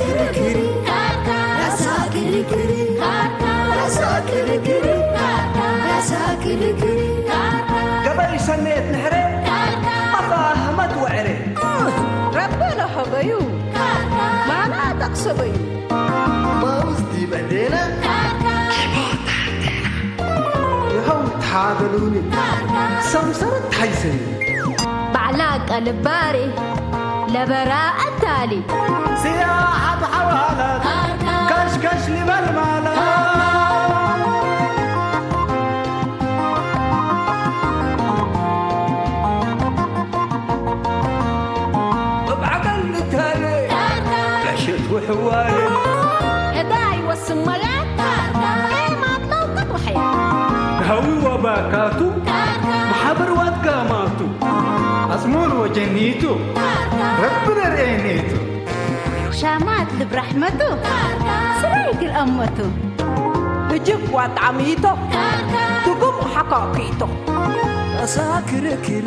ክርክር ካርካ ራሳ ክርክር ካርካ ራሳ ክርክር ካርካ ራሳ ክርክር ካርካ ገበይ ሰሜት ንሕረ ካርካ ኣባ ኣሕመድ ወዕረ ረበ ለሀበዩ ካርካ ማና ጠቕሰበዩ ማውዝ ዲበዴና ካርካ ይኸው ተሓገሉኒ ካርካ ሰምሰረት ሓይሰዩ ባዕላ ቀልባሪ ለበራ ኣታሊ ስያሓት ሓዋላት ካሽካሽ ንበል ማለት እብዓቀል ንታለ ጋሸት ውሕዋለ እዳ ይወስመለ ኤማት ለውቀት ወሐያ ሃዊ ወባካቱ ማሓበር ዋትጋማቱ ኣጽሙር ወጀኒቱ ረቢ ነርእየኒቱ ሻማት ልብ ራሕመቱ ስራይት ልኣመቱ እጅግ ዋጣሚቶ ትጉም ሓካኪቶ ኣሳ ክርክር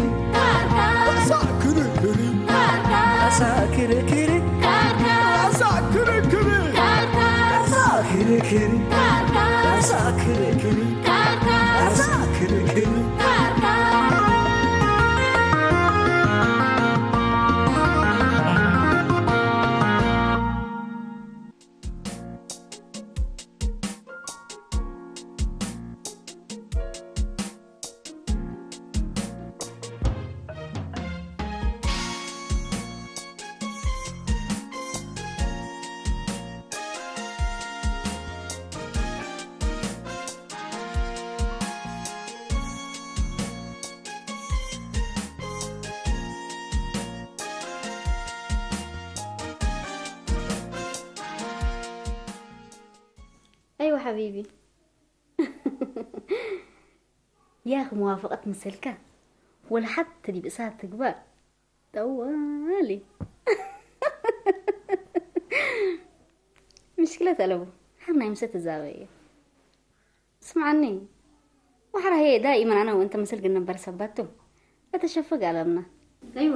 ኣሳ ክርክር ኣሳ ክርክር ኣሳ ክርክር ኣሳ ክርክር ኣሳ ክርክር ኣሳ ክርክር أيوة حبيبي. يا أخي موافقة مسلكة ولا حتى دي بساعة تقبع طوالي. مشكلة ألبو حنا يمسة الزاوية ስምዓኒ፣ ዋሕራ ህየ ዳኢመን ኣነ ወእንተ ምስል ግን ነበር ሰባቱ በተሸፈግ ኣለና። ኣይዋ።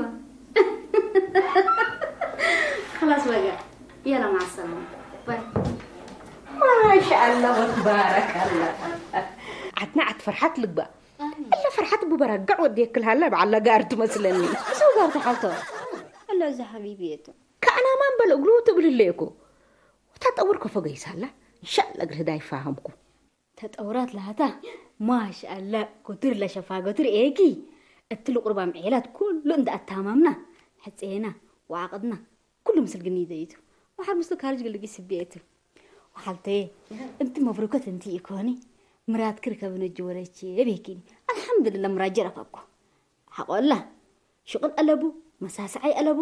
خلاص በቃ يلا مع السلامة. باي. ማሻኣላ ወትባረካላ። ዓትና ዓት ፈርሓት ልግባእ እለ ፈርሓት ብበረጋዕ ወዲ የክልሃላ በዓላ ጋር ትመስለኒ። እሱ ጋር ተሓልቶ እለ እዚ ሓቢቢ የቱ ከኣና ማን በለ እግሉ ትብል ህለየኮ ወታ ጠውር ከፈገይሳላ እንሻላ እግር ህዳ ይፋሃምኩ ተጠውራት ለሃታ ማሻኣላ ኩቱር ለሸፋጎትር ኤኪ እትሉ ቁርባም ዔላት ኩሉ እንዳ ኣታማምና ሕፀየና ወዓቅድና ኩሉ ምስል ግኒ ዘይቱ ወሓር ምስሉ ካርጅ ግልጊ ስቤቱ ወሓልተየ እንቲ መብሩከት እንቲ ኢኮኒ ምራት ክርከብ ነጅ ወለች ቤኪኒ ኣልሓምዱልላ ምራጅ ረከብኩ ሓቆላ ሽቕል ኣለቡ መሳስዓይ ኣለቡ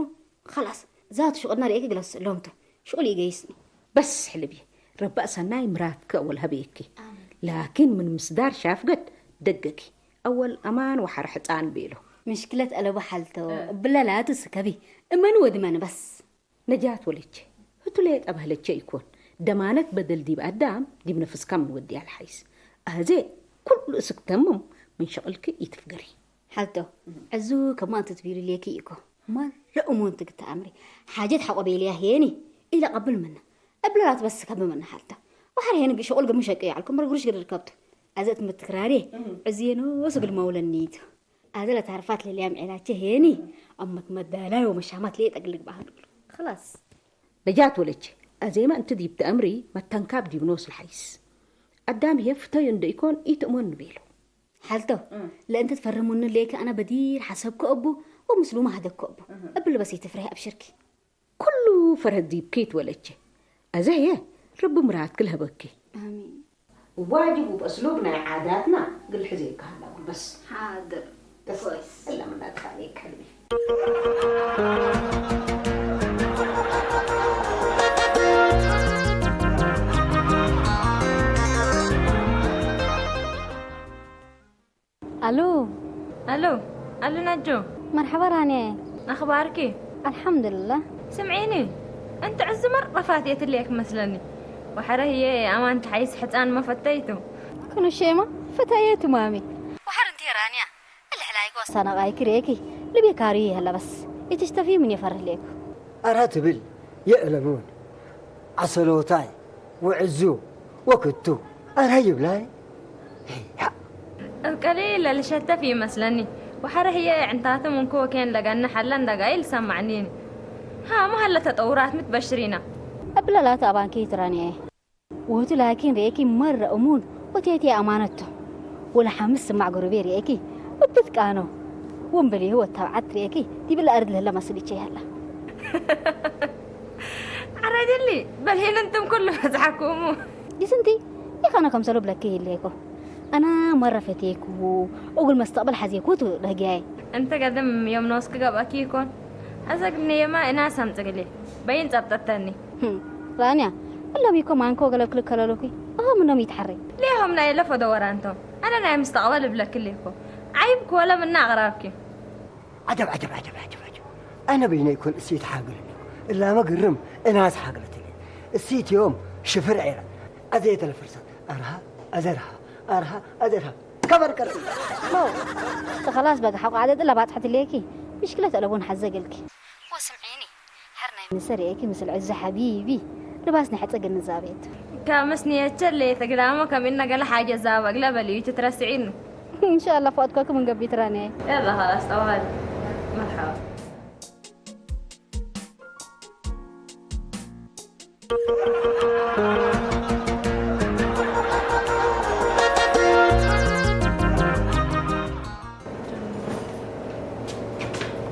ኸላስ ዛቱ ሽቕልና ርእየኪ ግለስ ሎምቱ ሽቕል ይገይስኒ በስ ሕልቢ ረባእ ሰናይ ምራትከ ወልሀበየኪ ላኪን ምን ምስዳር ሻፍገድ ደገኪ ኣወል ኣማን ወሓረ ሕፃን ቤሎ ምሽክለት ኣለቡ ሓልቶ እብለላቱ ስከቢ እመኑ ወድመን በስ ነጃት ወለቼ ህቱሌ ጠባህለቼ ይኮን ደማነት በደል ዲብ ኣዳም ዲብ ነፍስካ ምን ወድያ ልሓይስ ኣዜ ኩሉ እስክ ተምም ምን ሸቅልኪ ይትፍገሪ ሓልቶ ዕዙ ከማን ትትቢሉ ሌኪ እኮ ማረ እሙን ትግታ ኣምሪ ሓጀት ሓቆ ቤልያ ሄኒ ኢለ ቀብል ምና እብለላት በስ ከብ ምና ሓልቶ ወሓር ሄኒ ሸቁል ግም ሸቂ ያልኩም ርግሩሽ ግድር ከብቱ ኣዘት ምትክራሪ ዕዝየኖ ስግል መውለኒቱ ኣዘለ ታርፋት ለልያም ዔላቸ ሄኒ ኣመት መዳላይ ወመሻማት ለየ ጠግልግ ባህል ክላስ ነጃት ወለች ኣዜማ እንት ዲብ ተእምሪ መተንካብ ዲብ ኖስ ለሓይስ ኣዳም ይሄ ፍተዩ እንደ ኢኮን ኢትእሞን ንቤሎ ሓልቶ ለእንተ ትፈርሙኒ ሌከ ኣነ በዲር ሓሰብከ እቡ ወምስሉማ ሃደከ እቡ እብል በስ ይትፍረህ ኣብሽርኪ ኩሉ ፈረህ ዲብኪ ትወለቼ ኣዘየ ረቢ ምራትኪ ለህበኪ ኣሚን ዋጅብ ወበእስሉብ ናይ ዓዳትና ግልሒ ዘይከሃላ ጉልበስ ሓድር ደስ ኮይስ እላ ምናት ካሌ ከልቢ ኣሉ ኣሉ ኣሉ ናጆ መርሓባ ራንየ ኣኽባርኪ ኣልሓምዱልላህ ስምዒኒ እንተ ዕዚ መርቐፋት እየ ትልየክ መስለኒ ወሓረ ህየ ኣማን ተሓይስ ሕፃን መፈተይቱ ክንሸማ ፈታየ ትማሚ ወሓር እንተ ራንያ እልሕላይክ ወሳነቓይ ክሬኪ ልቤ ካሪ ይህለ በስ ኢትሽተፊ ምን የፈርህ ሌኩ ኣራ ትብል የእለሙን ዓሰሎታይ፣ ውዕዙ፣ ወክቱ፣ ኣረ ይብላይ። ሄያ። እብ ቀሊል ለልሸተፍ ይመስለኒ። ወሐረ ህየ ዕንታትም እንኩ ወኬን ለገነ ሐለ እንደጋይል ሰማዕኒኒ። ሃ፣ ማ ሀለ ተጠውራት ምትበሽሪና። እብለላት ኣባንኪ ትራንያየ። ወቱ ላኪን ርኤኪ መረ እሙን ወቴቴ ኣማነቶ። ወላ ሓምስ ስማዕ ጎረቤ ርኤኪ እብትቃኖ። ወንበሌ ወታብዓት ርኤኪ ዲብል ኣርድ ለህለ መስል ይቼ ያላ። ዓረድሊ በልሄን እንቱም ኩሉ በዝሓኩሙ። ይስንቲ ይኸነ ከምሰሉ ብለኪ ይሌኮ። ኣና መረ ፈቴኩ። እጉል መስተቅበል ሓዜኩ ቱ ደህጊያይ። እንተ ገድም ዮም ነወስክ ገብአኪ ይኮን? ኣዘግድነየማ እናስ ኣምጽግሌ በይን ጸብጠተኒ። ህም፣ ራንያ፣ እሎም ይኮ ማንኮ ገለክልክ ከለሉኪ፣ እሆም እኖም ይትሓረይ። ሌሆም ናይ ለፎ ደወራ እንቶም፣ ኣነ ናይ ምስተቕበል እብለክል ይኮ። ዓይብክ ወለም እና ኣቕራብኪ። ዓጀብ ዓጀብ ዓጀብ ዓጀብ ዓጀብ። ኣነ በይነ ይኮን እሲ ይትሓግልኒ። እላመ ግርም እናስ ሓግለትኒ። እሲ ትዮም ሽፍር ዒረ። ኣዘየ ተለፈርሳ። ኣርሃ ኣዘርሃ ኣርሃ ኣዘርሃ። ከበር ቅርጺ። ሞ ተኸላስ በጋ ሓቋ ዓደድ ለባጽሐት ሌኪ ምሽክለት ኣለቡን ሓዘ ገልኪ። ወስምዒኒ፣ ሕር ናይ ምሰር ኤኪ ምስል ዕዙ ሓቢቢ ልባስ ንሐጸ ግንዛቤት። ከምስ ንየቸ ሌተ ግዳሞ ከም እነ ገለ ሓጀ ዛበግለ በልዩ ትትረስዒኒ። እንሻላ ፋትኳኩም እንገቢ ትራንያይ። يلا خلاص طوالي. مرحبا.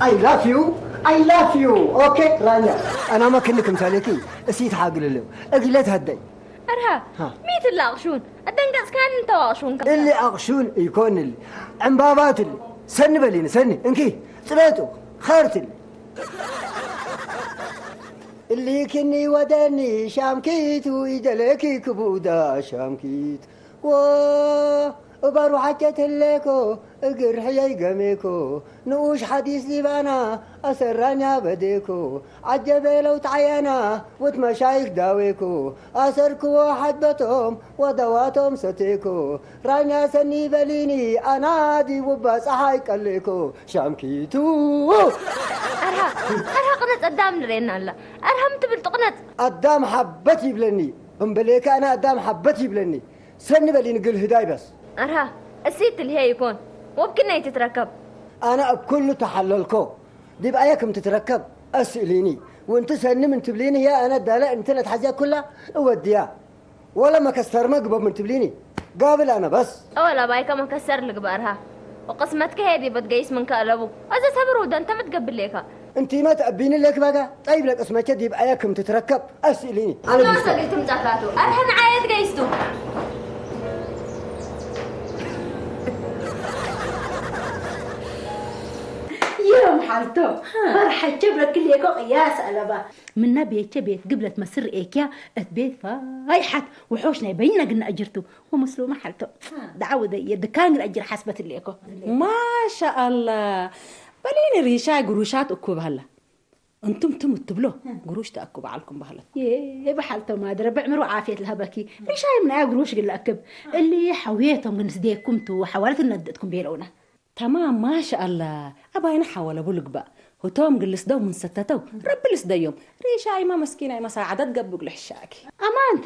I love you. I love you. Okay, ራኛ። أنا ما كنك مثاليكي. اسيت حاقل له. أقلت هدي. أرها. ها. ميت اللاغشون. الدنقس كان انت واغشون كان. اللي أغشون يكون اللي. عم بابات اللي. سن بلين سن. انكي. سمعتوا. خارت اللي. اللي كني ودني شامكيت ويدلكي كبودا شامكيت. و እባሩ ሓጨት ህሌኮ እግር ሕየይ ገሜኮ ንኡሽ ሓዲስ ሊባና ኣሰራኛ በዴኮ ዓጀበ ለውጥ ዓያና ወት መሻይክ ዳዌኮ ኣሰርክዎ ሓድበቶም ወደዋቶም ሰቴኮ ራኛ ሰኒ በሊኒ ኣናዲ ውባ ፀሓይ ቀሌኮ ሻምኪቱ ኣርሃ ኣርሃ ቅነፅ ኣዳም ንርእየና ኣላ ኣርሃ ምትብል ጥቕነፅ ኣዳም ሓበት ይብለኒ እምበሌካ ኣነ ኣዳም ሓበት ይብለኒ ሰኒ በሊኒ ግል ህዳይ በስ። ኣርሃ፣ እሲት ትልሄ ይኮን፣ ወብክነይ ትትረከብ። ኣነ እብ ኩሉ ተሓለልኮ፣ ዲብ ኣየ ክም ትትረከብ ኣስእሊኒ፣ ውንቲ ሰኒ ምን ትብሊኒ ህየ ኣነ ዳለ እንቲ ለትሓዝያ ኩላ እወድያ፣ ወለ መከስተርመ ግበብ ምን ትብሊኒ ጋብል ኣነ በስ። እወ ለባይከ መከሰር ልግበእ ኣርሃ፣ ወቅስመትከ ህየ ዲበ ትገይስ ምንከ ኣለቡ፣ ኣዘ ሰብር ውደ እንተ ምትገብሌከ። እንቲመ ተአቢኒ ለክ ባጋ ጠይብ ለቅስመቸ ዲብ አየ ክም ትትረከብ አስእሊኒ። አነ ኖ ቢስቶ። ሰግድ ትምጻካቱ አርሐ ንዓየት ገይስቱ። ይም ሓልቶ በርሐቸ ብረክል የኮ ቅያስ አለባ ምና ቤቸ ቤት ግብለት መስር ኤኪያ እት ቤት ፋይሐት ውሖሽ ናይ በይና ግና እጅርቱ ወመስሎ መሓልቶ ደዓወደ የድካን ግና እጅር ሓስበት ሌኮ ማሻአላ በሊኒ ሪሻይ ግሩሻት እኩብ ሀላ እንቱም ትም እትብሎ ግሩሽ ተአኩ በዓልኩም ባህለት። ይህ በሓልቶ ማድረ ብዕምሩ ዓፍየት ለሀበኪ ሪሻይ ምናያ ግሩሽ ግለ እክብ እሊ ሐውየቶም ግን ስዴኩም ቱ ሐዋለት እነድእትኩም ቤለውና። ተማም ማሻአላ አባይነ ሐወለቡ ልግባእ ሁቶም ግልስደው ምን ሰተተው ረቢ ልስደዮም ሪሻይማ መስኪናይማ ሳዓደት ገብግ ልሕሻኪ። አማንተ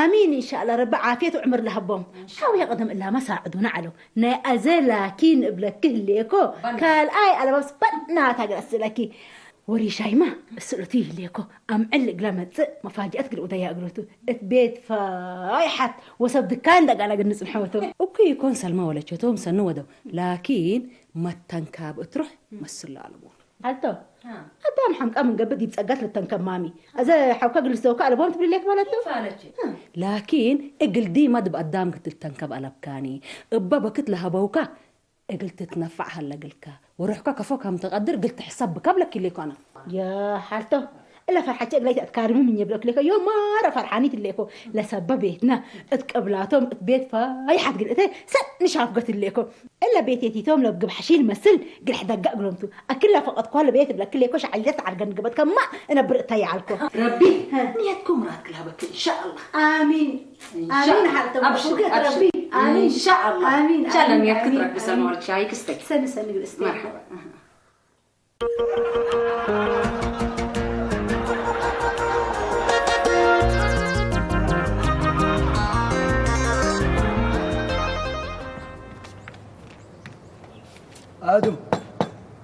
አሚን እንሻአላ ረቢ ዓፍየት ወዕምር ለሀቦም። ሐውየ ቅደም እላመ ሳዕዱና ዐለው ናይ አዘ ላኪን እብለኪ ህሌኮ ካልአይ አለባብስ በናታ ግለስለኪ። ወሪሻይማ እስእሉቲ ይህሌኮ ኣምዕል እግለ መጽእ መፋጅአት ግል ኡደያ እግሎቱ እት ቤት ፋይሐት ወሰብ ድካን ደጋላ ግል ንጽንሖቱ። እኩ ይኮን ሰልመ ወለቸቶም ሰኒ ወደው ላኪን መተንካብ እትሩሕ መስሎ ኣለቦ። ሐልቶ ኣዳም ሐምቃ ምን ገብእ ዲብ ጸገት ልተንከብ ማሚ። ኣዘ ሐውካ ግል ዝደውካ ኣለቦም ትብሊ ሌክ ማለቱ። ላኪን እግል ዲማ ድብ ኣዳም ግትልተንከብ ኣለብካኒ። እበ በክት ለሀበውካ እግል ትትነፋዕ ሀለ እግልከ ወርሕከ ከፎ ከም ትቀድር እግል ትሕሰብ ብከ እብለኪ ሌኮ ኣነ። ያ ሓልቶ እለ ፈርሓቼ እግለይ ተትካርሚ ምኘ ብለክሌከ ዮ ማረ ፈርሓኒት ሌኮ ለሰበ ቤትና እት ቅብላቶም እት ቤት ፋይሓት ግልእተ ሰጥ ንሻፍገት ሌኮ እለ ቤት የቲቶም ለብግብ ሓሺል መስል ግልሕ ደጋ እግሎምቱ ኣክለ ፈቀጥኳ ለቤት ብለክሌኮ ሸዓሊተት ዓርገን ግበት ከማ እነብር እተይ ዓልኮ። ረቢ ንየትኩም ምራትክ ልሀበኪ ኢንሻአላህ። ኣሚን። آمين حالته أبشر أبشر إن شاء الله. آمين إن شاء الله. ميتك ترك بسلمى ولك شاي كستك. سنة سنة قل استيك. مرحبا. ኣዱ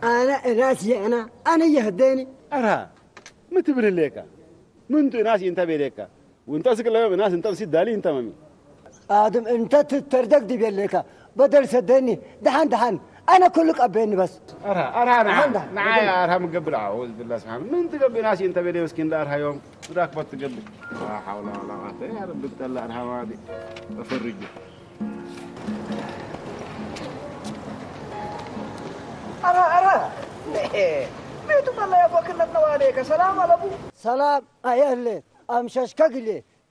ኣነ እናስ የእና ኣነ የህደኒ። ኣራ ምትብል ሌካ ምንቱ እናስ እንተ ቤሌካ ወንተ ስቅለዮ እናስ እንተ ሲዳሊ እንተ መሚ። ኣድም እንተ ትተርደግ ዲቤሌካ በደል ሰደኒ። ደሓን ደሓን ኣነ ኩሉ ቀበኒ በስ። ኣራ ኣራ ንዓ ደሓን ደሓን ንዓ በደል። ኣራ ምገብር ኣዑዝ ብላ ስብሓን ምን ትገብር እናስ እንተ ቤሌ እስኪ እንዳ ኣርሃዮም ራክቦት ትገብር። ላ ሓውላ ወላ ቁወተ ያ ረቢ ተላ ኣርሃማ ዲ እፍርጅ። ኣራ ኣራ ቤቱ መለያ ፎክነት ነዋዴ ከሰላም ኣለቡ። ሰላም ኣየህለ ኣምሸሽከ ግሌ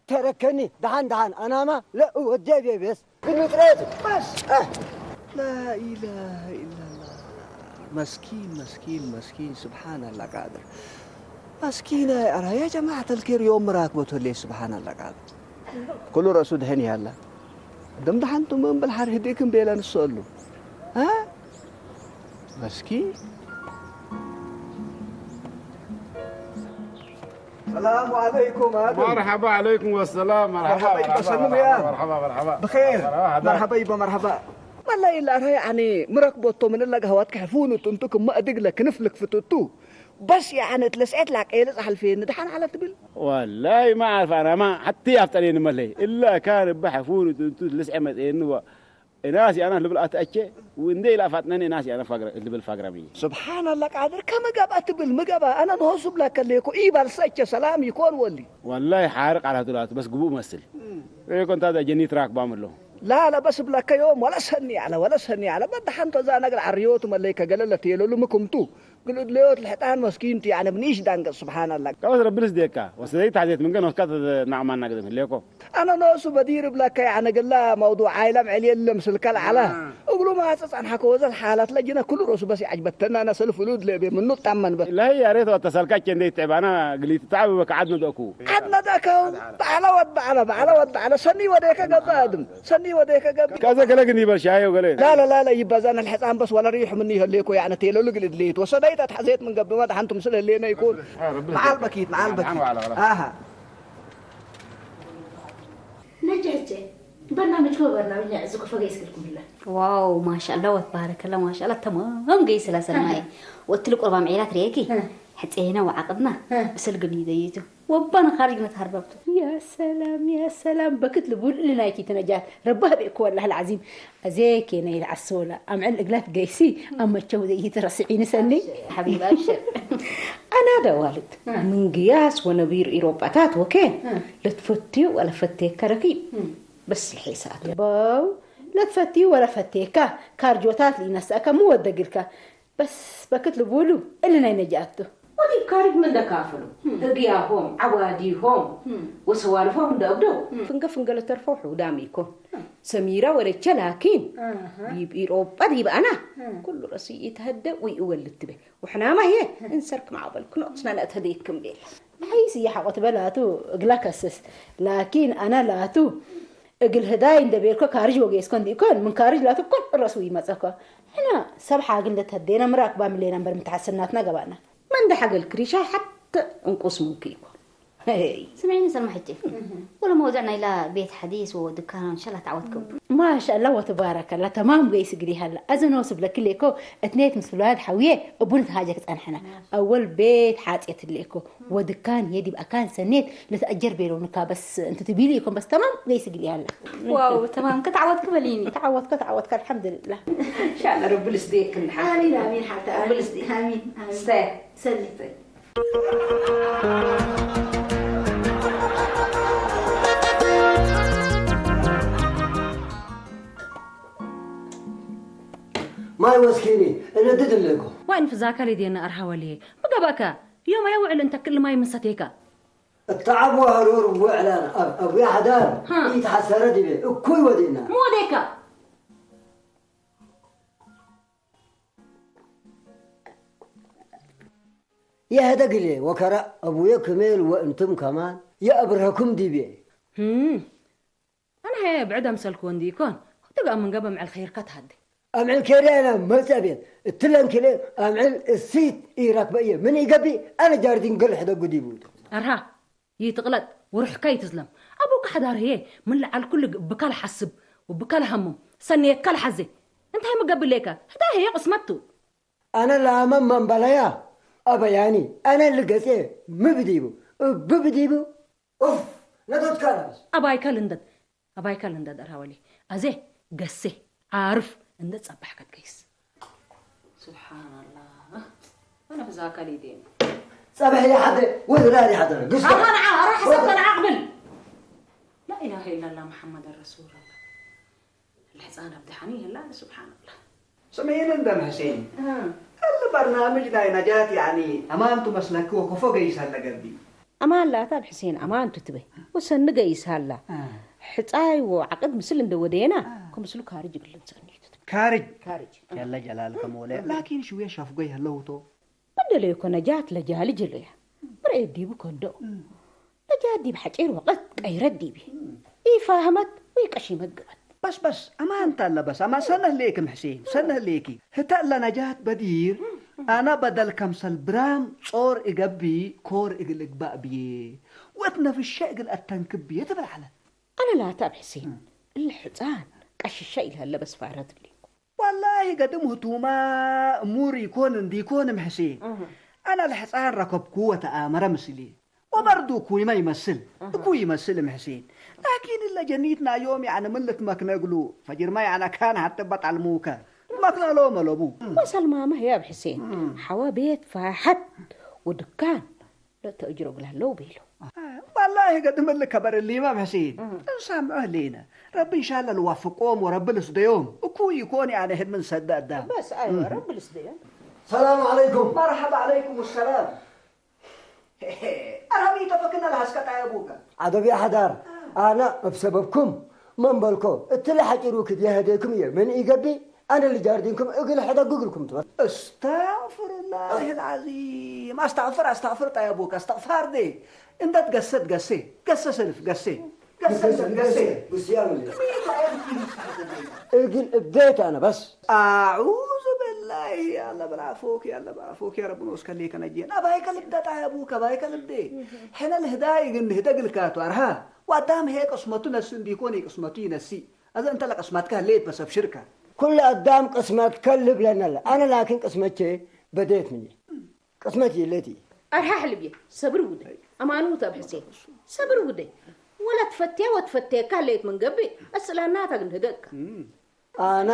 ተረከኒ ደሓን ደሓን ኣናማ ለእወዴ ቤቤስ ግልጥሬቱ። በስ ላኢላሃ ኢላላህ። መስኪን መስኪን መስኪን ስብሓን ኣላ ቃድር። መስኪን ኣራ ያ ጀማዓት ኣልኪር ዮም ራክቦት ወሌ ስብሓን ኣላ ቃድር። ኩሉ ረእሱ ድሕን ያላ ደም ደሓንቱ መንበል ሓር ህዲክም ቤላ ንሰሉ እ መስኪን። ሰላሙ ዓለይኩም ኣዱ። መርሓባ ዓለይኩም ወሰላም። መርሓባ መርሓባ ይበሰሉ መርሓባ መያ። መርሓባ መርሓባ ብኸይር መርሓባ ሓዳ። መርሓባ ይበ መርሓባ። መላ ኢላ ራ ያኒ ምረክቦቶ ምን ለጋህዋት ከሕፉኑ ጥንቱ ክማ እድግለ ክንፍልክ ፍትቱ በስ ያኒ ትለስዐት ላቀየለ ጻሕልፌ ንድሓን ዓለ ትብል። ወላይ ማ ዓርፍ ኣናማ ሓቲ ኣፍጠሬኒ መለይ እላ ካን እባ ሕፉኑ ጥንቱ ትልስዐ መጽኤኒ ዋ። እናስ ያና ልብል ኣትኣቸ ወንደ ኢላ ፋጥነን እናስ ያና ፋግራ ልብል ፋግራሚ። ስብሓን ኣላ ቃድር ከመጋብ ኣትብል ምገባ ኣነ ንሆሱ ብላ ከለየኮ ኢባል ሰቸ ሰላም ይኮን ወሊ። ወላይ ሓር ቃላቱ ላቱ በስ ግቡእ መስል። ሬኮ እንታ ጀኒት ራክባም ኣሎ። ላለ በስ ብለከዮም ወለሰኒ ያለ ወለሰኒ ያለ በዳ ሓንቶ እዛ ነገር ዓርዮቱ መለይ ከገለለት የለሉ ምክምቱ ግልድለዮት ልሕጣን መስኪንቱ ያነ ብንሽ ዳንገ ስብሓን ኣላ። ከበስ ረብልስ ደካ ወሰደይ ታሕዜት ምንገን ወስካ ናቕማና ገዘም ህሌኮ። ኣነ ነሱ በዲር ብለካ ያነ ገላ መውዱዕ ዓይለም ዕልየለ ምስልከ ለዓለ እግሉ ማጽ ጸንሓከ ወዘት ሓላት ለጅነ ኩሉ ርእሱ በስ ይዓጅበተና ነሰል ፍሉድ ለቤ ምኑ ጣመን በ። ለሀይ ያሬት ወተሰልካቸ እንደ ይትዕባና ግሊት ተዓብ በካ ዓድ ነደእኩ። ዓድ ነደእከው በዓለ ወድ በዓለ በዓለ ወድ በዓለ ሰኒ ወደከ ገባ ኣድም ሰኒ ወደከ ገብ። ከዘ ገለ ግን ይበል ሻዮ ገለ። ላለ ላለ ይበዛን الحصان بس ولا ريح مني هليكو يعني تيلو لقل دليت وصديت اتحزيت من قبل ما دحنتم سل هلينا يكون መዓል በኪት መዓል በኪት ኣሃ ነጂ ሕጂ በርናምጅ ኮ በርናምጅ ናይ ዕዝጉ ፈገይ ስክልኩም ብላ። ዋው ማሻላ ወትባረከላ ማሻላ ተማም ገይ ስላ ሰናይ ወትል ቁርባ ምዒላት ርየኪ ሕፀየና ወዓቅድና ብስል ግን ይደይቱ ወባና ካርጅ ነትሃርበብቱ። ያ ሰላም ያ ሰላም በክት ልቡል እልናይኪ ተነጃት ረባህ ቤእኩ ወላህ ልዓዚም ኣዜ ኬነ ኢለ ዓስወላ ኣምዕል እግላት ገይሲ ኣመቸው ዘይትረስዒኒ ሰኒ ሓቢብ ኣብሽር። ኣና ደዋልት ምንግያስ ወነቢር ኢሮጳታት ወኬ ለትፈትዩ ወለፈቴከ ረኪብ በስ ልሒሳት በው ለትፈትዩ ወለፈቴካ ካርጆታት ሊነሳእካ ምወደግልካ በስ በክት ልቡሉ እሊ ናይ ነጃቱ ወዲብ ካሪብ ምን ደካፍሉ ህግያሆም ዓዋዲሆም ወሰዋልፎም እንደእብዶ ፍንገ ፍንገ ለተርፈው ሕውዳም ኢኮ ሰሚራ ወረቸ ላኪን ዲብ ኢሮጳ ዲብ ኣና ኩሉ ረሱ ይተሀደ ወይ እወልትበ وحنا ما هي انسرك مع بالك نقصنا لا تهديكم بيل حيس يا حقت بلاتو اقلا كسس لكن انا لاتو እግል ህዳይ እንደ ቤልኮ ካርጅ ወጌስኮ እንዲኮን ምን ካርጅ ላቱ ኮን ረሱ ይመጸኮ ሕና ሰብ ሓግል እንደ ተዴና ምራክ ባምሌና እምበር ምትሓሰናትና ገባና መንደ ሓገል ክሪሻ ሓተ እንቁስ ምንክ ይኮን ስምዒኒ ሰማ ሕጂ ወለ መውዝዕ ናይላ ቤት ሓዲስ ወድካን ሸላ ተዓወት ክብሩ ማሻላ ወተባረከላ ተማም ገይስ ግዲ ሃላ ኣዘኖ ስብለክሌኮ እትኔት ምስ ብላድ ሓውየ እቡን ተሃጀክ ጸንሐና ኣወል ቤት ሓጽየት ሌኮ ወድካን የዲብ ኣካን ሰኔት ለተኣጀር ቤሎንካ በስ እንተ ትቢሊ ይኮን በስ ተማም ገይስ ግዲ ሃላ ዋው ተማም ከተዓወት ክበሊኒ ተዓወትካ ተዓወትካ ኣልሓምዱልላ ኢንሻላ ረቢ ልስደየክ እንድሓ ኣሚን ኣሚን ሓብታ ኣሚን ኣሚን ኣሚን ስተ ሰሊ ማይ ወስኪኒ እነድድ ኣለኩ። ዋይ ንፍዛካ ሌድየና ኣርሃወልየ ብገባእካ ዮም ኣየውዕል እንተ ክል ማይ ምሰቴካ። እተዓብ ወህሩር ውዕላን ኣብ ኣብ ያሕዳር ኢትሓሰረ ዲበ እኩይ ወዲእና። ምወዴካ። يهدق لي وكرا أبويا كميل وأنتم كمان يا أبرهكم ديبي. ኣነ ብዕድ ኣምሰልክዎ እንዲ ይኮን ክትግኣ ምንገበ ምዕል ኸይርካ ትሃዲ። ኣምዕል ከይደ ኣነ መጸ ቤት እትለን ክለ ኣምዕል እሲት ኢራክበ እየ ምን ይገቢ ኣነ ጃርዲን ገል ሕደ ጉዲቡ። ኣርሃ ይትቕለጥ ውርሕካ ይትዝለም ኣቦካ ሓዳር ህየ ምን ለዓል ኩሉ ብካል ሓስብ ወብካል ሃምም ሰንየካ ለሓዜ እንታይ ምገብለካ? ህዳ ህየ ቅስመቱ። أنا لا من من بلايا أبياني أنا اللي قسي مبديبو ببديبو أوف نتوت كانس ኣባይካ ልንደት ኣባይካ ልንደት ኣርሃወሊ ኣዜ ገሴ ዓርፍ እንደ ጸባሕ ከትገይስ። ስብሓንላ ኣነ ብዛ ኣካል ይደን صباح يا حدا وزرار يا حدا قصة ኣሃ ንዓ ኣራ ሓሳብካ ንዓ ቅብል ላኢላሃ ኢላላ መሓመድ ረሱሉላ ልሕፃን ኣብ ድሓኒ ይህላ ስብሓንላ ስምዒኒ እንደ ሕሴን እሊ በርናምጅ ናይ ነጃት ያኒ ኣማንቱ መስለኪ ወከፎ ገይሰለ ገቢ ኣማን ላታ ብሕሴን ኣማንቱ ትበይ ወሰኒ ገይሳላ ሕፃይዎ ዓቅድ ምስል እንደ ወደየና ከምስሉ ካርጅ ግልን ሰኒቱ ካርጅ ካርጅ ያለ ጀላል ከሞለ ላኪን ሽውየ ሻፍጎ ያለውቶ እንደለዩ ኮነጃት ለጃሊ ጀለያ ብርኤ ዲቡ ኮንዶ ነጃት ዲብ ሓጪር ወቀት ቀይረት ዲቢ ኢፋህመት ወይ ቀሺመት ግበት بس بس أما أنت لا بس أما سنه ليك محسين سنه ليكي هتا لا نجاة بدير أنا بدل كمسل برام صور إجبي كور إجل إجباء بيه وأتنفش إجل أتنكب بيه تبع على ኣነ ላታ ኣብ ሕሴን እሊ ሕፃን ቀሽሻ ኢልሃለ በስፋረት እሊኩ والله قدم هتوما أمور يكون ديكون محسين أنا الحصان ركب قوة آمرة مسلي وبرضو كوي ما يمثل كوي يمثل محسين لكن إلا جنيتنا يوم يعني من لتمكنقلو فجر ما يعني كان حتى بطل موكا مكنا لو ملبو ወሰል ማማ ህያብ ሕሴን ሓዋ ቤት ፋሓት ወድካን ለተእጅሮ ግላለው ቤሎ والله قد من لك بر الإمام حسين نسامعه لينا ربي إن شاء الله نوفقهم وربي لصديهم وكوي يكون يعني هد من سد أدام በስ ኣይወ ረብል ስደዮም السلام عليكم مرحبا عليكم السلام أرهبي تفكنا لها سكت يا أبوك عدبي حدار أنا بسببكم من بلكو اتلي حجرو كد يهديكم يا من إيقبي أنا اللي جاردينكم إقل حدا ققلكم تبا استغفر الله العظيم استغفر استغفر يا أبوك استغفر دي انت تقسد قسي قسي سلف قسي قسي سلف قسي بس يا ملي إقل ابديت أنا بس أعوذ بالله يا الله بالعفوك يا الله بالعفوك يا رب نوسك اللي كان أجين أبايك الابدة يا أبوك أبايك الابدة حين الهداي قلنا هدا قلكاتو أرها وأدام هيك قسمتو نسي بيكون هيك قسمتو ينسي هذا أنت لك قسمتك هليت بس أبشرك كل أدام قسمت كلب لنا أنا لكن قسمتي بديت مني قسمتي التي ኣርሃ ሕልብየ ሰብሪ ውደይ ኣማኑት ኣብ ሕሴን ሰብሪ ውደይ ወላ ትፈትያ ወትፈትየካ ለየት መንገቢ እስላናታ ግን ህደግካ ኣና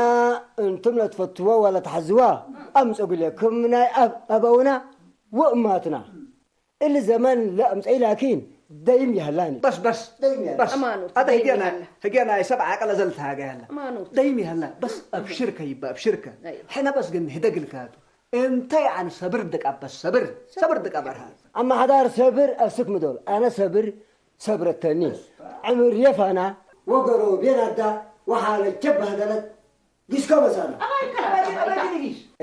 እንቱም ለትፈትዎ ወላ ትሓዝዋ ኣምፀጉልኩም ናይ ኣብ ኣበውና ወእማትና እሊ ዘመን ለእምፀይ ላኪን ደይም ይሃላኒ بس بس ደይም ይሃላ بس أمانو، هذا دايم هجينا يهلا. هجينا يسبع عقل زلت هاجا هلا أمانو. دايم يهلا بس أبشرك يبا أبشرك أيوة. حنا بس قلنا هدق الكاتو انت يعني صبر دك أبس صبر صبر دك أبرها ኣመሓዳር ሰብር ኣብ ስክ ምዶል ኣነ ሰብር ሰብረተኒ ዕምር የፋና ወገሮ ቤናዳ ወሓለ ጀባህደለት ጊስኮ መሳና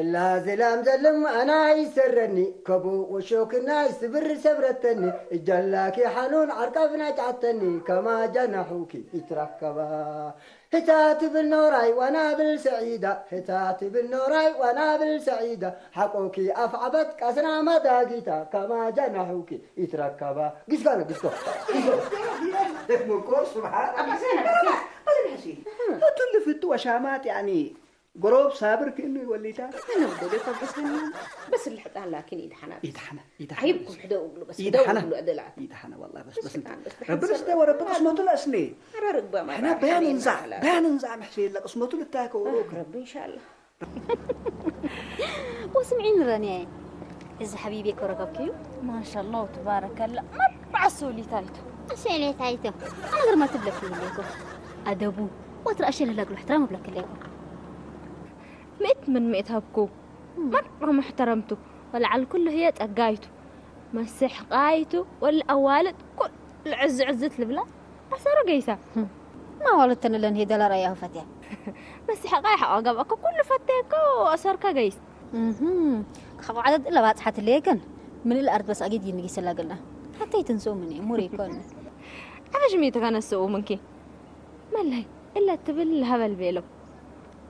እላ ዝላም ዘልም ኣና ይሰረኒ ከቡ ወሾክና ይስብር ሰብረተኒ እጃላኪ ሓኑን ዓርቃፍና ጫተኒ ከማ ጃናሑኪ ይትረከባ هتات بالنوراي وانا بالسعيدة هتات بالنوراي وانا بالسعيدة حقوكي افعبت كاسنا ما داقيتا كما جنحوكي يتركبا قسكانا قسكو دك مكور سبحان أبو حسين، أبو حسين. أبو حسين. هتو اللي في الدوا شامات يعني قروب صابر كأنه يوليتا أنا بدي أفكر بس هني. بس اللي حتى لكن يدحنا يدحنا يدحنا عيبكم حدا أقوله بس يدحنا. حدا أقوله أدلعت يدحنا والله بس بس بس الآن، بس ربنا بحس- استوى ربنا اسمه لا سنين أنا رقبة ما حنا بعرف بيان حنين نزع ولا- بيان نزع محسين لك اسمه لتاك وروك ربي إن شاء الله. وسمعيني رانياي إذا حبيبي كركبكيو ما شاء الله تبارك الله مرة عسولي تايتو أسئلة تايتو أنا غير ما تبلك في ليكو أدبو وترى أشياء لك الاحترام بلك ليكو مئة من مئة هبكو مرة محترمتو ولعل كل هي تقايتو مسح قايتو والأوالد كل عز عزت البلا أسرو قيسا ما والدتنا لن هي دلار أيها فتية مسح قاي حقا قبقا كل فتيكو أسر كقيس مهم. خاقو عدد إلا بعد حتى ليكن من الأرض بس أجد ينقي سلاقلنا حتى يتنسوا مني موري يكون عفش ميتك أنا السوء منكي ملي إلا تبل هبل بيلو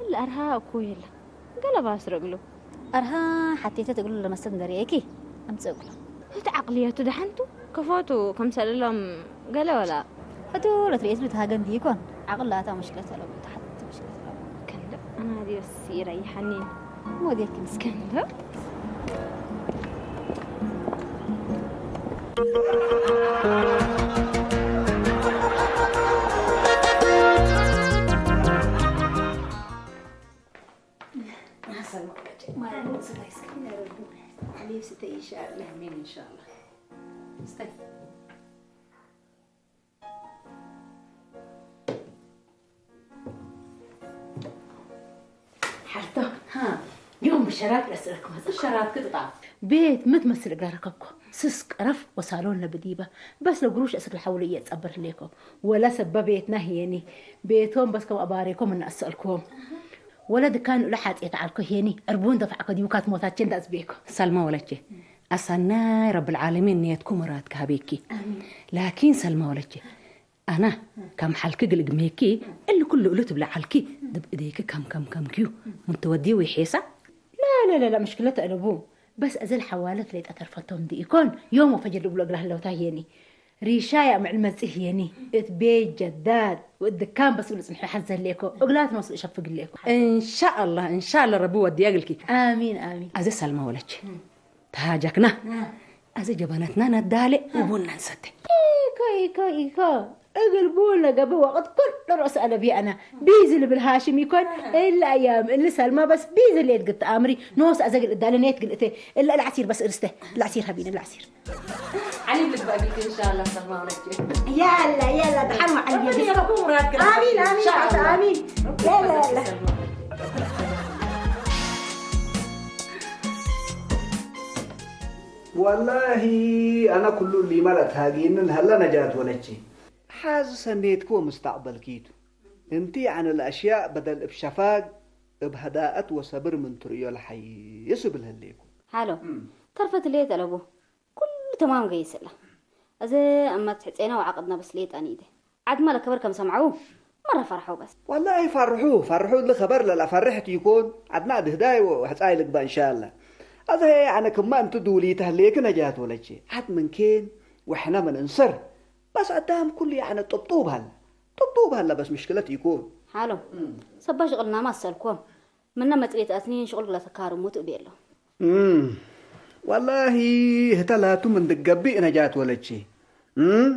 إلا أرها أكو يلا قلب أسرق له أرها حتى تقول له مستن دريكي أمسك له هت عقليته دحنتو كفوتو كم سأل لهم قال ولا هدول تريد بتهاجن ديكون عقل لا تا مشكلة لا تحت مشكلة كلا ኣናድዮስ ይረይሓኒ። ሞዴልኪ ምስከን ዶ? ሓርቶ ዮም ብሸራት ለስረክ መጽ ሸራት ክትጣ ቤት ምትመስል እግራ ረከብኮ። ስስ ቀረፍ ወሳሎን ለብዲበ። በስ ለግሩሽ እስክ ለሐውል እየጸበር ህሌኮ። ወለ ሰበ ቤትና ህየኒ። ቤቶም በስ ከም ኣባሬኮም እናእሰልኮም። ወለ ድካን እለ ሓጽየት ዓልኮ ህየኒ። ዕርቡን ደፋዕኮ ዲቡካት ሞታችን ዳጽቤኮ። ሰልማ ወለቼ፣ ኣሳናይ ረብል ዓለሚን ንየትኩ መራት ክሃቤኪ። ላኪን ሰልማ ወለቼ፣ ኣና ከም ሓልኪ ግልግሜኪ፣ እሊ ኩሉ እሉ ትብለ ዓልኪ ድብ እዴኪ ከም ከም ከምኪዩ። ምንተወዲ ወይ ሔሳ? ላ ላ ላ ላ፣ ምሽክለት ተእለቡ። በስ እዘል ሓዋለት ሌጣ ተርፈቶም ዲ ኢኮን ዮም ወፈጀር ድብሎ እግላ ህለውታ ህየኒ። ሪሻ ያምዕል መጽእ ህየኒ። እት ቤት ጀዳድ ወእት ድካን በስ እሉ ጽንሑ ሓዘሌኮ። እግላት መስሉ እሸፍግሌኮ። እንሻአላህ፣ እንሻአላህ ረቢ ወድያ እግልኪ። ኣሚን፣ ኣሚን። ኣዘ ሳልማ ወለች። ተሃጃክና። እ። ኣዘ ጀበነትና ነዳሌ እ። ወቡና ንሰተ። ኢኮ፣ ኢኮ፣ ኢኮ። እግል ቡን ለገብእ ወቅት ኩሉ ርእስ አለብየ አና። ቢዚ ልብል ሃሽም ይኮን። እላ አያም እሊ ሰልማ በስ ቢዚ ሌት ግት አምሪ። ኖስ አዘግል እዳለ ኔት ግል እተ። እላ ለዓሲር በስ እርስተ። ለዓሲር ሀቢነ ለዓሲር። علي بلبقك إن شاء الله سلمى ولك. يلا، يلا، دحر وعلي. ربنا يرحمه مراد قلبك. آمين، آمين، إن شاء الله. آمين. يلا، يلا. والله أنا كل اللي ملت هاجين هلا نجات ولتشي. حاز سنيتكو مستقبل كيتو. انتي عن الأشياء بدل بشفاق، بهداءة وصبر من تريو الحي يسبل هليكو. حالو. مم. ترفت ليه تلبو؟ ኩሉ ተማም ገይስላ። እዚ እመት ሕጼና ወዓቐድና በስ ሌጣን ኢደ። ዓድማ ለከበር ከም ሰምዐው መረ ፈርሐው በስ። والله فرحوه، فرحوه اللي خبر لا فرحت يكون عدنا دهداي وحصاي لك بقى إن شاء الله. هذا هي أنا كمان تدولي تهليك نجات ولا شيء. عد من كين وإحنا من انصر. بس قدام كل يعني طبطوب هلا. طبطوب هلا بس مشكلة يكون. ሓሎ። እም። ሰባ ሽቕልና ማሰልኮም። ምና መጽሌት ኣትኒን ሽቕል ግላ ተካሩ ሙት እቤሎ። እም። والله ህተላቱ ምን ድገቢእ ነጃት ወለቼ። እም።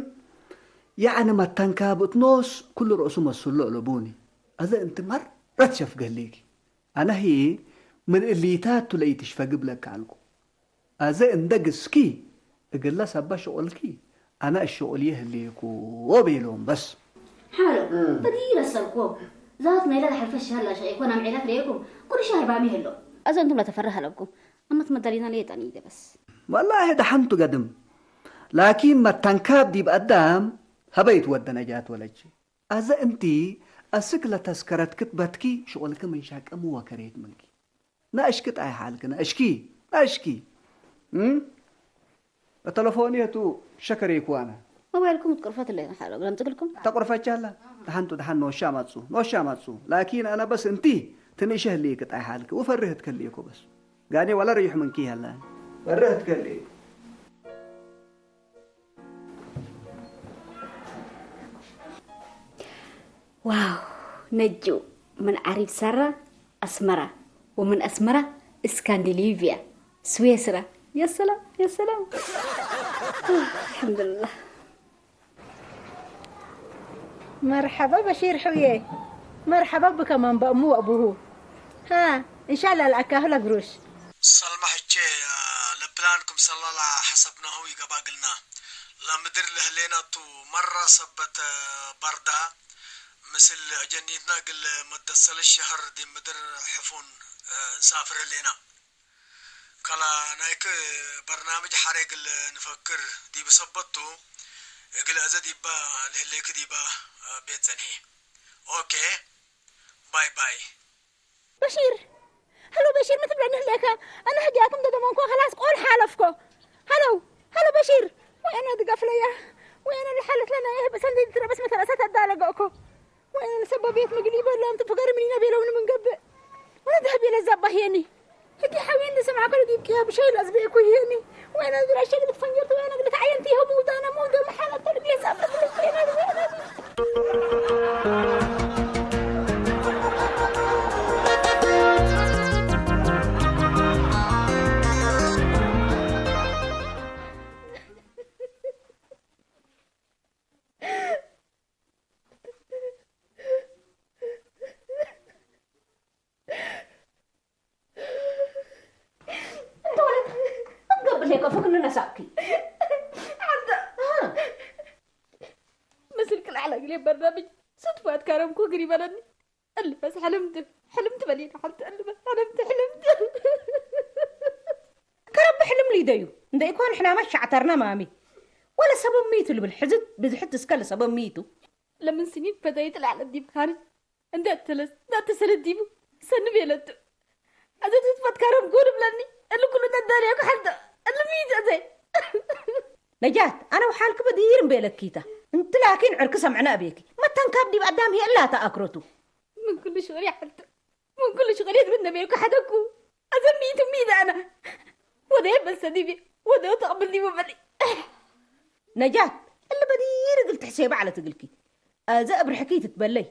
ያዕኒ መታንካ ብትኖስ ኩሉ ርእሱ መስሎ እለቡኒ። ኣዘ እንቲ መረት ሸፍገሌኪ። ኣነ ህዬ ምን እሊታቱ ለኢትሽፈግብ ለካ ኣልኩ። ኣዘ እንደ ግስኪ እግለ ሰባ ሽቁልኪ ኣነ እሽቁልየ ህሌኩ ቤሎም በስ። ሓሎ እም። በዲር ኣሰልኮ ዛት ናይላ ተሐልፈ ሻላ ሸቄኮን ኣምዒላት ለየኩም ኩሉ ሻይ ባሚ ህሎ። ኣዘ እንቱም ለተፈረህ ኣለብኩም ኣመት መዳሊና ለየጣን ይደ በስ። ወላሂ ደሓንቱ ገድም ላኪን መታንካብ ዲብ ኣዳም ሀበይት ወደ ነጃት ወለች። ኣዘ እንቲ ኣስክ ለተስከረት ክትበትኪ ሽቁልኪ ምን ሻቀሙ ወከሬት ምንኪ። ናእሽኪ ጣይ ሓልኪ፣ ናእሽኪ፣ ናእሽኪ። እም? በተለፎኒ የቱ ሸከሬኩ ኣነ። ሞባይልኩም ትቅርፈት ኣለይ፣ ሓሎ፣ ብለምጽግልኩም። ተቁርፈቻላ? ደሓንቱ ደሓን ኖሻ ማጹ፣ ኖሻ ማጹ። ላኪን ኣነ በስ እንቲ ትንእሸ ህልይክ ጣይ ሓልኪ፣ ወፈርህ ትከልይኮ በስ። ጋኔ ወላ ርዩሕ ምንኪ ያላ። ፈርህ ትከልይ። واو، نجو، من عريب سرة أسمرة، ومن أسمرة إسكندنافيا، سويسرا. يا سلام، يا سلام. الحمد لله. مرحبا بشير حوية. مرحبا بك من بأمو وأبوه. ها، إن شاء الله الأكاهو لقروش. ሰልማ ሕቼ ለፕላን ክምሰላላ ሐሰብናሁ ይገባግልና። ለምድር ለህሌናቱ መራ ሰበት በርዳ ምስል አጀኒትና እግል መደሰለ ሸህር ዲብ ምድር ሕፉን እንሳፍር ህሌና። ከላ ናይክ በርናምጅ ሐሬ እግል ንፈክር ዲብ ሰበቱ እግል አዘ ዲባ ለህሌክ ዲባ ቤት ጸንሔ። ኦኬ ባይ ባይ። بشير! هلو بشير، ما تبلعني هليك. أنا هجاكم ده دمانكو خلاص، قول حالفكو. هلو، هلو بشير! وين أنا دقف ليا؟ وين أنا اللي حالت لنا إيه؟ بس أنا ترى بس مثلا ستة دالة جوكو. وين أنا سببيت مقليبة؟ لا، أنت فقر مني نبي لون من قبل. وأنا ذهبي للزبة هيني. هدي حاوين دي سمعة كل دي بكيها بشيء لازبي أكو هيني. وين أنا ذرا شيء بتفنجرت؟ وين أنا قلت عينتي هبوط؟ أنا مو ذا محل التربية سافرت لك. وين أنا؟ ከፉ ክንነሳእኪ። ሓንተ መስልክ ላዕላ ግሌ በርናምጅ ስትፋት ካረምኮ ግሪበለኒ። እልፈስ ሕልምት ሕልምት በሊና ሓንቲ እልፈስ ሕልምት ሕልምት ከረቢ ሕልም ሊደዩ እንደ ኢኮን ሕናማ ሻዕተርና ማሚ። ወለ ሰበብ ሚቱ ልብል ሕዝት ብዝሕት እስከ ለሰበብ ሚቱ ለምን ስኒት ፈተይት ላዕለ ዲብ ካርጅ እንደ ተለስ እንደ ተሰለ ዲቡ ሰንብ የለቱ። ኣዘ ትትፈት ካረም ጎድ ብለኒ። እሉ ኩሉ ነዳሪያ ኩሓልተ እሉ ሚት ኣዘ ነጃት ኣነ ውሓልክ ብድይር እምበለኪታ። እንት ላኪን ዕርክ ሰምዕና ኣቤኪ መተን ካብ ዲብ ኣዳም ሄላ ተኣክረቱ። ምን ኩሉ ሽቕል ይሓልተ ምን ኩሉ ሽቕል የትብን ነቤልኩ ሓደኩ። ኣዘ ሚት ሚት ኣነ ወደ በሰ ዲቢ ወደ ተቕብል ዲቡ በሊ ነጃት እሊ በድይር እግል ትሕሴባ ዓለት እግልኪ። ኣዘ እብርሕኪ ትትበለይ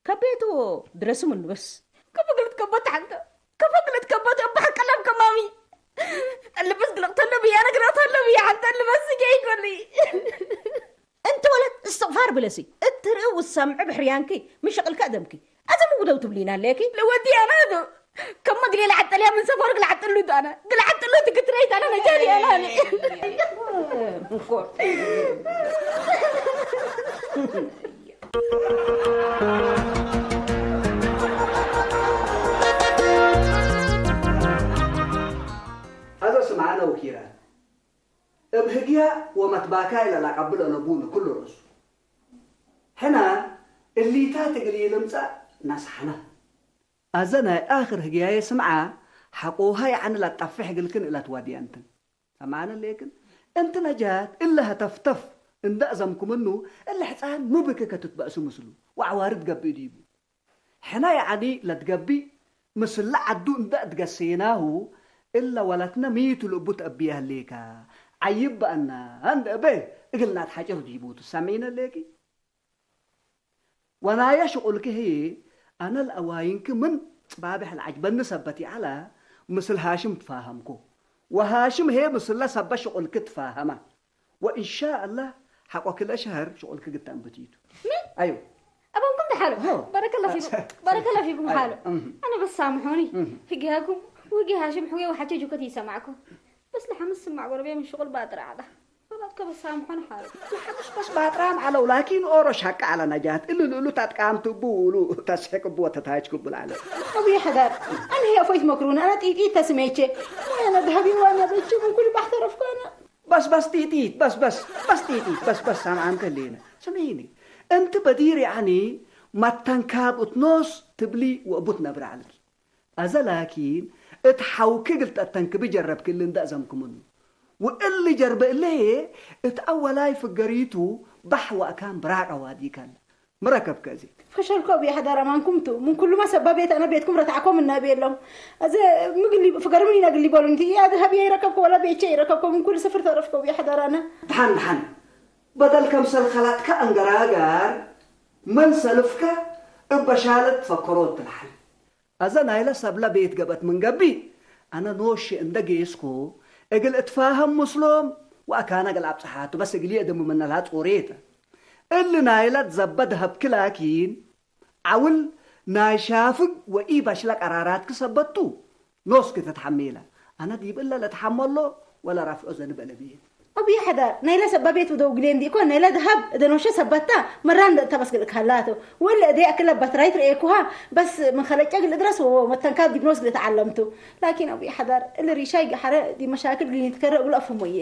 ከቤቱ ድረሱ ምንበስ ከፈግልት ከቦት ሓንተ ከፈግልት ከቦት እባሕ ቀለም ከማሚ እልብስ ግልቕ ተሎ ብያ ነግረ ተሎ ብያ ሓንተ እልበስ ገይ ጎሊ እንተ ወለት እስትቕፋር ብለሲ እትርኢ ውሰምዒ ብሕርያንኪ ምሸቕልካ ደምኪ ኣዘ ምጉደው ትብሊና ኣለኪ። ለወዲ ኣነ ዶ ከም መግሌ ለዓጠልያ ምን ሰፈር ግልዓጥሉ ዶ ኣነ ግልዓጥሉ ትግትረይት ኣነ ነጃዲ ኣነ ኣነ هذا سمعنا وكيران. ابهجيا ومتباكاي لا قبل أنا بونا كل رسول. ሕና እሊታት እግል ኢልምጻእ ናስሓና። ኣዘ ናይ ኣኽር ህግያየ ስምዓ ሓቆሃ ይዓኒ ላጣፍሕ እግልክን እላ ትዋድያ እንትን። ሰማዕነ ሌክን እንቲ ነጃት እለ ሀተፍተፍ እንዳ እዘምኩምኑ እለ ሕፃን ምብክ ከትትበእሱ ምስሉ ወዓዋርድ ገብእ ዲቡ። ሕና ይዓኒ ለትገቢእ ምስለ ዓዱ እንዳ እትገሰየናሁ እለ ወላትነ ሚቱ ልእቡ ተእብየ ህሌካ። ዓይብ በአና እንደ እበ እግል ናትሓጭር ዲቡ ትሰምዒነ ሌኪ። ወናየ ሽቁልኪ ህዬ አነ ለአዋይንኪ ምን ጽባብሕ ለዐጅበኒ ሰበት ይዐለ ምስል ሃሽም ትፋሀምኮ። ወሃሽም ህዬ ምስለ ሰበት ሽቁልኪ ትፋሀመ። ወእንሻአላህ ሐቆኪ ለሸሀር ሽቁልኪ ግተን ብቲቱ። ምን? አዩ። አበንኩም ተሓሉ። በረከላ ፊኩም። በረከላ ፊኩም ሓሉ። አነ በስ ሳምሑኒ። ህጊሃኩም ወህጊ ሃሽም ሕዌ ወሓቸ ጁከት ይሰማዕኩም። በስ ለሐምስ ስማዕ ጎረቤ ምን ሽቁል ባጥራ ዓዳ። ፈላጥከ በሳምሖን ሓሩ። ለሐምስ በስ ባጥራም ዐለው ላኪን ኦሮ ሻቀ ዐለ ነጃት እሉ ልእሉ ታጥቃም ትቡ ውሉ ተስሕቅ እቡ ወተታጅ ክብል ዐለ። አቡ የሕዳር አነ ህየ ፎይት መክሩን አነ ጢጢት ተስሜቼ አነ ድሀቢ ዋና በችም እንኩል ባሕተ ረፍኳነ። በስ በስ ጢጢት በስ በስ በስ ጢጢት በስ በስ ሳምዓንከ ሌነ ስምዒኒ እንቲ በዲር ያኒ መተንካብ እት ኖስ ትብሊ ወእቡ ትነብር ዐልኪ። አዘ ላኪን እት ሐውኪ እግል ተአተንክቢ ጀረብኪ እሊ እንዳ እዘምክምኑ። ወእሊ ጀርበ እለ ህዬ እት አወላይ ፍገሪቱ ባሕ ወአካን ብራቀ ዋዲከ አለ። ሚ ረከብከ እዜ። ፈሸልኮ እብ የሐደር አማንኩም ቱ። ምን ኩሉመ ሰባቤት አነ ቤትኩም ረትዐኮ ምነ እቤሎም። አዘ ምግሊ ፍገርምን ኢነ እግል ሊቦሉኒ ቲ። አዘ ሀብየ ኢረከብኮ ወላ ቤቼ ኢረከብኮ ምን ኩሉ ስፍር ተረፍኮ እብ የሐደር አነ። ደሐን ደሐን። በደል ከምሰል ከላጥከ አንገራጋር ምን ሰልፍከ እበ ሻለት ትፈከሮ እትልሐል። አዘ ናይለ ሰብለ ቤት ገብአት ምን ገብእ፣ አነ ኖሼ እንደ ጌስኮ እግል እትፋሀም ምስሎም ወአካነ እግል አብጽሓቱ፣ በስ እግልዬ እድም ምነልሃ ጾሬተ። እሊ ናይለ ትዘበ ደሀብኪ ላኪን፣ ዐውል ናይ ሻፍግ ወኢበሽለ ቀራራትኪ ሰበቱ፣ ኖስኪ ትትሐሜለ። አነ ዲብ እለ ለትሐመሎ ወለረፍዖ ዘንብ አለብዬ። አቡ የሐዳር፣ ናይለ ሰባቤት ወደው ግሌ እንዲኮ፣ ናይለ ደሀብ እደ ኖሸ ሰበታ፣ መራን እተ በስ ግልእክ ሀላቶ። ወእለ እደ አክለ በትራይት ርኤኩሃ፣ በስ ምን ከለጨ ግል እድረስ ወመተንካብ ዲብ ኖስ ግል ተዓለምቱ። ላኪን አቡ የሐዳር፣ እሊ ሪሻይ ገሐረ ዲብ መሻክል ግል ይትከረ እግል አፍህሞ እዬ።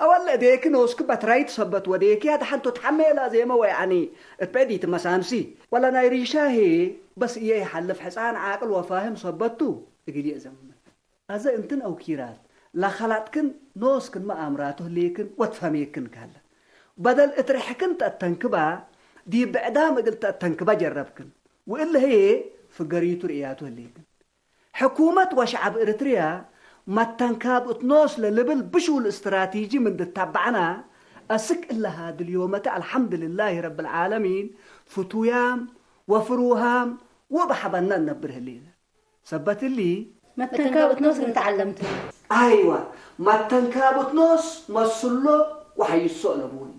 አወለ እዴኪ ኖስኪ በትራይት ሰበት ወዴኪ፣ አድሐንቶ ተሐሜለ ዜመ ወያኒ እት ብዕድ ኢትመሳምሲ። ወለ ናይ ሪሻ ህዬ፣ በስ እዬ ይሐልፍ ሕጻን ዓቅል ወፋህም ሰበቱ፣ እግል ይእዘምመ። አዘ እንትን አውኪራት ለከላጥክን ኖስክንመ አምራቱ ህሌክን ወትፈህሜክን ከለ። በደል እት ርሕክን ተአተንክባ፣ ዲብ ብዕዳም እግል ተአተንክባ ጀረብክን። ወእለ ህዬ ፍገሪቱ ርእያቱ ህሌክን። ሕኩመት ወሸዐብ እርትርያ መተንካብ እት ኖስ ለልብል ብሹል እስትራቲጂ ምን ድተበዕና፣ አስክ እለ ሃድል ዮመተ አልሐምድልላሂ ረብል ዓለሚን ፍቱያም ወፍሩሃም ወበሐበነ እነብር ህሌነ። ሰበት እሊ፣ መተንካብ እት ኖስ እንተዓለምቱ። አይወ፣ መተንካብ እት ኖስ መስሎ ወሐይሶ እለቡኒ።